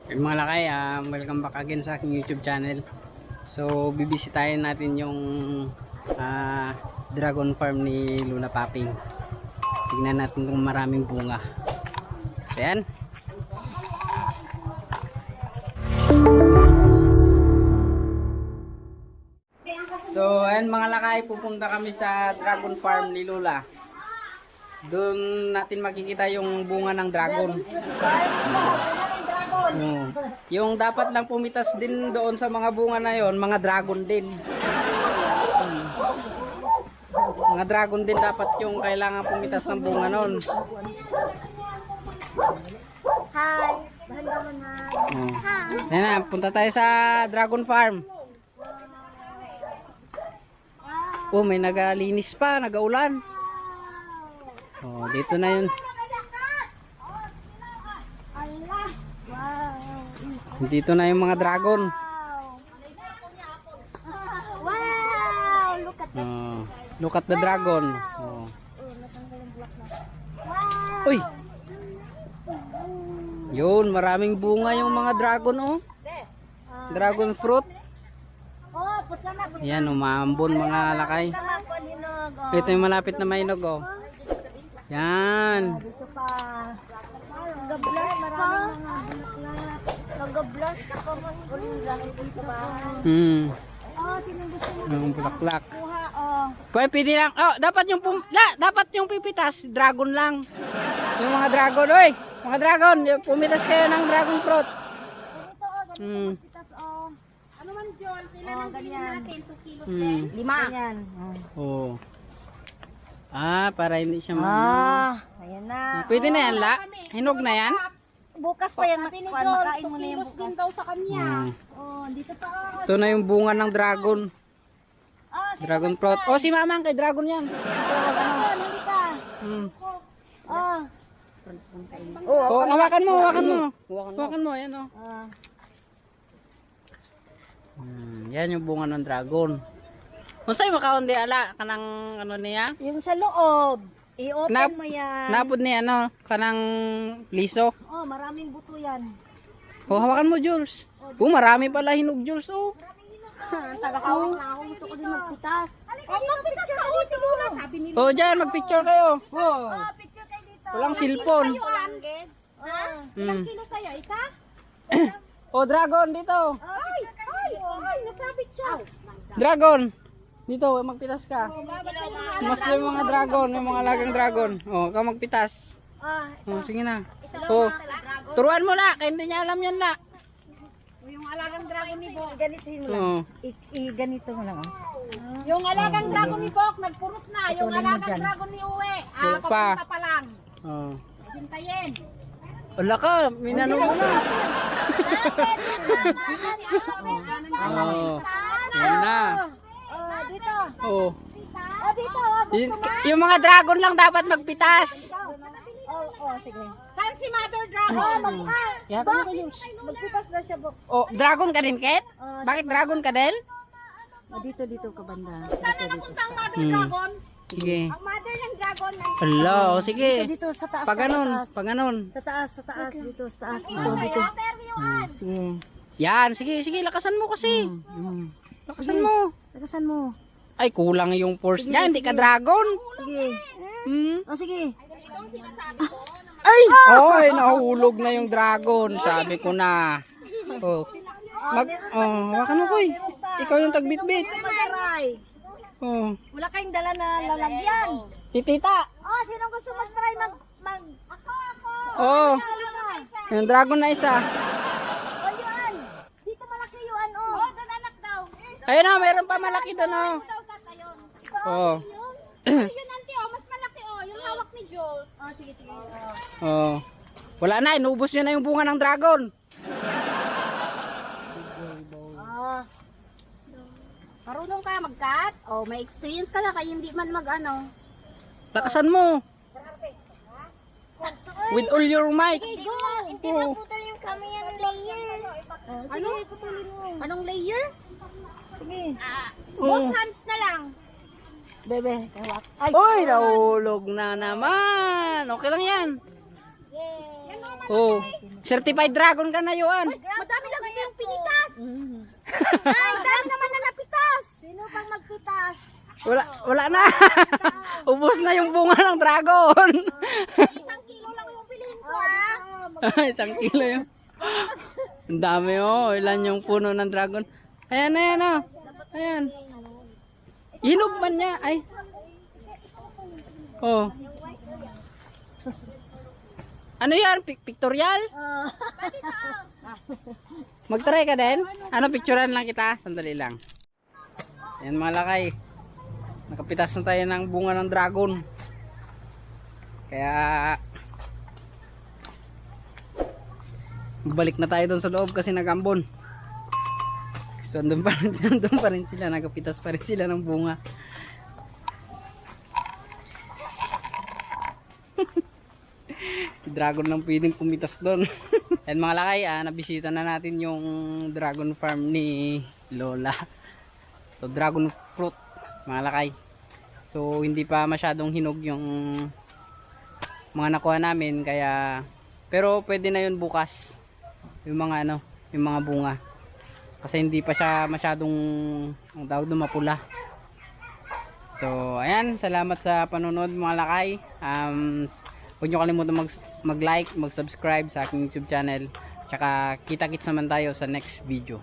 Mga lakay, welcome back again sa aking YouTube channel. So, bibisitahin natin yung dragon farm ni Lula Paping. Tignan natin kung maraming bunga. So, yan. So, ayan mga lakay, pupunta kami sa dragon farm ni Lula. Doon natin makikita yung bunga ng dragon. Yung dapat lang pumitas din doon sa mga bunga na yon, mga dragon din. Mga dragon din dapat yung kailangan pumitas ng bunga noon. Hi. Hi. Yan na, punta tayo sa dragon farm. Oh, may nagalinis pa, nagaulan. Oh, dito na yun. Dito na yung mga dragon. Wow! Look at that. Look at the dragon. Oh. Wow! Uy! Yun, maraming bunga yung mga dragon, oh. Dragon fruit. Oh, putla na. Yan, umambon mga lakay. Ito yung malapit na mainog, oh. Yan. Dito pa. Nag-blast maraming nag-blast pa man dito pa. Oh, tinubos mo. Yung bulaklak. Kuha, oh. Pwede lang. Oh, dapat yung pipitas, dragon lang. Yung mga dragon, oy. Mga dragon, pumitas kayo ng dragon fruit. Ganito, oh, ganito magpitas, oh. Ano man, John? Sila nang ganyan. 2 kilos din. 5. Ganyan. Oh. Para hindi siya Ayan na. Pwede na yan, la? Hinog na yan? Bukas pa yan, makain mo na yan bukas. Din daw sa kanya. Oh, dito pa. Ito na yung bunga ng dragon. Oh, Dragon fruit. Oh, si mamang kay dragon yan. dragon, hindi ka. Oh. Oh, hawakan mo. Hawakan mo, yan, oh. Yan yung bunga ng dragon. Kung sa'yo makaon di ala, kanang ano niya? Yung sa loob, i-open mo yan. Napod niya, ano, kanang liso. Oh, maraming buto yan. Oh, hawakan mo, Jules. Oh, marami pala hinog, Jules, oh. Tagakawak na ako. Gusto ko din magpitas. Magpitas ka dito muna. Sabi nila. Oh, dyan, magpicture kayo. Oh. Picture kayo dito. Walang cellphone. Ilang kilo sa'yo? Isa? Oh, dragon, dito. Ay, nasabit siya. Dragon. Dito, magpitas ka. Mas yung mga dragon, yung mga alagang dragon. Oh, ikaw magpitas. Oh, sige na. Oh, turuan mo la, kaya hindi niya alam yan la. Yung alagang dragon ni Bok. Ganitohin mo lang. Oh. I-ganito mo lang. Oh. Yung alagang dragon ni Bok, nagpuros na. Yung Patuloy mo alagang dyan. dragon ni Uwe. Wala pa. Papunta pa lang. Oh. Hintayin. Wala ka, minano mo na. Oh. Yan na. Oh, dito. Oh. Oh, dito. Oh, gusto mo? Yung mga dragon lang dapat magpitas. Oh, sige. Saan si Mother Dragon? Yan, Bok, ano ba yun? magpitas na siya, Bok. Oh, dragon ka din, Ket? Oh, Bakit dragon ka din? Oh, dito ka banda. Saan na napunta ang Mother Dragon? Sige. Ang Mother ng Dragon. Hello, oh, sige. Dito, sa taas. Pag ganun, sa taas. pag ganun. Sa taas, dito, sa taas. Dito, Sa'yo, dito. Terryuan. Sige. Yan, sige, lakasan mo kasi. Lakasan mo. Lakasan mo. Ay, kulang yung force Sige, niya, hindi ka sige. dragon. Sige. Oh, sige. Ay! Oy, nahulog na yung dragon. Sabi ko na. Oh. Hawakan mo, Koy. Ikaw yung tagbitbit. Mag-try. Oh. Wala kayong dala na lalagyan. Titita. Oh, sino gusto mag-try Ako. Oh. Yung dragon na isa. Oh, yun. Dito malaki yun, oh. Oh, doon anak daw. Ayun na, mayroon pa malaki doon, oh. Oh. Yun, auntie, oh. Mas malaki, oh. Yung hawak ni Jules. Oh, sige. Oh. Wala na, inubos niya na yung bunga ng dragon. Oh. Marunong ka mag-cut? Oh, may experience ka na kaya hindi man mag-ano. Lakasan mo. With all your might. Okay, go! Hindi maputol yung kami yung layer. Ano? Anong layer? Sige. Both hands na lang. Bebe, hawak. Ay, Uy, nahulog na naman. Okay lang yan. Yan, mama Oh, certified dragon ka na yun. Madami lang ito yung pinitas. Ay, dami naman na napitas. Sino pang magpitas? Wala na. Ubos na yung bunga ng dragon. 1 kilo lang yung piliin ko, ah. 1 kilo yun. Ang dami oh. Ilan yung puno ng dragon. Ayan, ayan oh. Ayan. Hinog man niya. Ay. Oh. Ano yan? Pictorial? Mag-try ka din? Ano, picturean lang kita? Sandali lang. Ayan mga lakay. Nakapitas na tayo ng bunga ng dragon. Kaya balik na tayo doon sa loob kasi nagambon. So andun pa rin sila, nakapitas pa rin sila ng bunga. Dragon lang pwedeng pumitas doon. And mga lakay, nabisita na natin yung dragon farm ni Lola. So dragon fruit mga lakay. So hindi pa masyadong hinog yung mga nakuha namin, kaya pero pwede na yun bukas. Yung mga ano, yung mga bunga. Kasi hindi pa siya masyadong ang tawag doon, mapula. So ayan, salamat sa panonood mga lakay. Huwag nyo kalimutan mag-like, mag-subscribe sa aking YouTube channel. Tsaka kita-kits naman tayo sa next video.